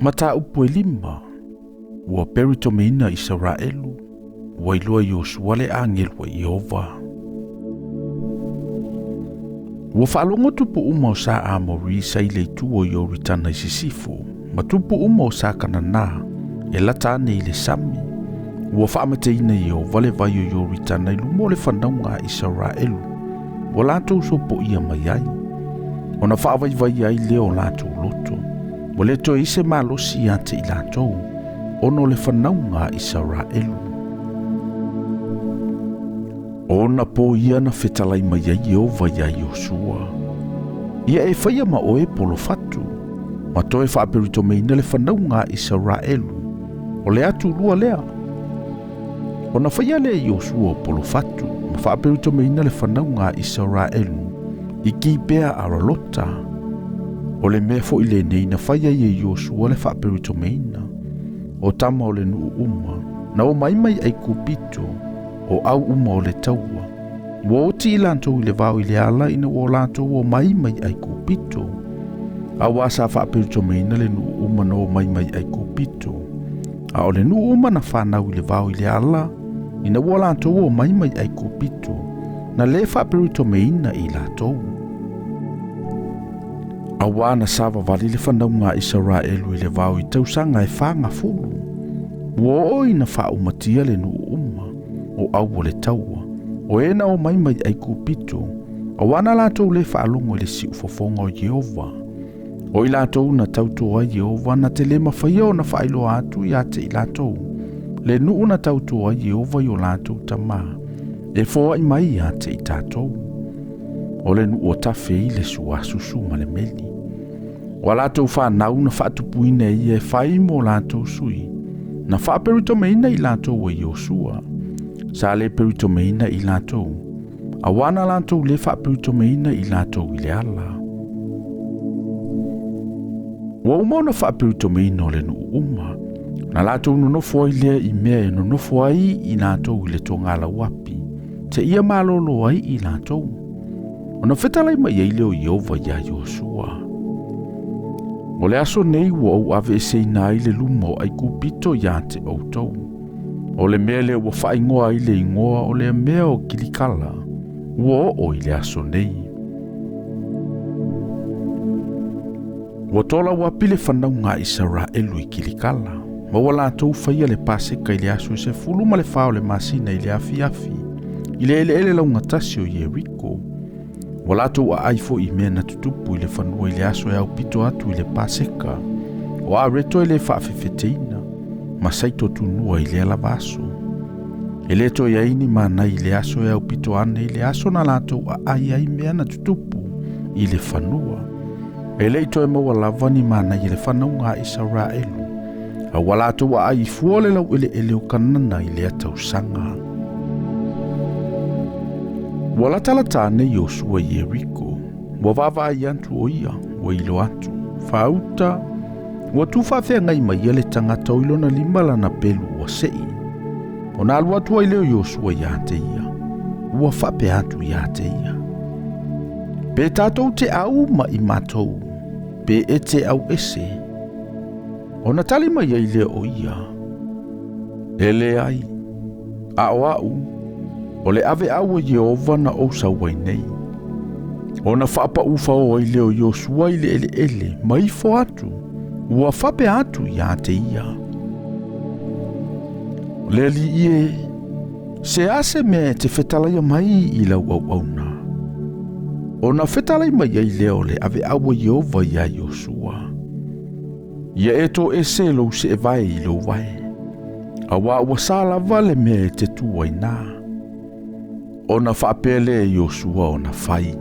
Mataupu e 5, ua peritomeina Isaraelu, ua iloa Iosua le agelu a Ieova. Ua faalogo tupu uma o sa Amori sa i le itu o Ioritana i sisifo, ma tupu uma o sa Kanana e lata ane i le sami. Ua faamateina Ieova le vai o Ioritana i luma o le fanauga a Isaraelu, ua latou sopoia mai ai. Ona faavaivai ai lea o latou loto, ua le toe i se malosi ia te i latou, ona o le fanauga a Isaraelu. Ona po ia na fetalai mai ai Ieova iā Iosua. Ia e faia ma oe polofatu, ma toe faaperitomeina le fanauga a Isaraelu, o le atulua lea. Ona faia lea Iosua o polofatu, ma faaperitomeina le fanauga a Isaraelu, i Kipea Aralota. O le mea foi lenei na faia e Iosua le faaperitomeina, o tama o le nuu uma, na o mai mai Aikupito, o au uma o le taua. Ua oti i latou i le vao i le ala ina ua latou o mai mai Aikupito. Auā sa faaperitomeina le nuu uma na o mai mai Aikupito. A o le nuu uma na fanau i le vao i le ala, ina ua latou o mai mai Aikupito, na le faaperitomeina i latou. Auā na savavali le fanauga a Isaraelu i le vao i tausaga e 40. Ua oo ina faaumatia le nuu uma, o au o le taua, o e na o mai mai Aikupito, auā na latou le faalogo i le siufofoga o Ieova. O i latou na tautoa ai Ieova na te le mafaia ona faailoa atu ia te i latou, le nuu na tautoa ai Ieova i o latou tamā, e foai mai ia te i tatou. O le nuu o tafe i le suasusu ma le meli. O a latou fanau na faatupuina e ia e fai mo latou sui, na faaperitomeina i latou e Iosua. Sa le peritomeina i latou, auā na latou le faaperitomeina i latou i le ala. Ua uma ona faaperitomeina o le nuu uma, na latou nonofo ai lea i mea e nonofo ai i latou i le togalauapi, seia malolo ai i latou. Ona fetalai mai ai lea o Ieova iā Iosua. O le aso nei ua ou aveeseina ai le luma o Aikupito ia te outou. O le mea lea ua faaigoa ai le igoa o lea mea o Kilikala, ua oo i le aso nei. Ua tolauapi le fanauga a Isaraelu i Kilikala, ma ua latou faia le Paseka i le aso e 14 o le masina i le afiafi, i le eleele laugatasi o Ieriko. Ua latou aai foi i mea na tutupu i le fanua i le aso e aupito atu i le Paseka, o areto e le faafefeteina, ma saito tunua i lea lava aso. E le toe ai ni manai i le aso e aupito ane i le aso na latou aai ai mea na tutupu i le fanua. E le i toe maua lava ni manai i le fanauga a Isaraelu, a ua latou aai i fua le laueleele o Kanana i lea tausaga. Ua latalata ane Iosua i Ieriko, ua vaavaai atu o ia, ua ilo atu, faauta, ua tufaafeagai mai ia le tagata o i lona lima lana pelu ua sei. Ona alu atu ai lea o Iosua ia te ia, ua faapea atu ia te ia. Pe tatou te au ma i matou, pe e te au ese. Ona tali mai ai lea o ia, e leai, a o au, o le aveau o Ieova na ou sau ai nei. Ona faapaufa o ai lea o Iosua i le eleele, ma ifo atu, ua faapea atu ia te ia. Le alii e, se a se mea e te fetalaia mai i lau auauna. Ona fetalai mai ai lea o le aveau o Ieova iā Iosua. Ia e toese lou seevae i lou vae, auā ua sa lava le mea e te tu ai nā. Ona faapea lea e Iosua ona fai.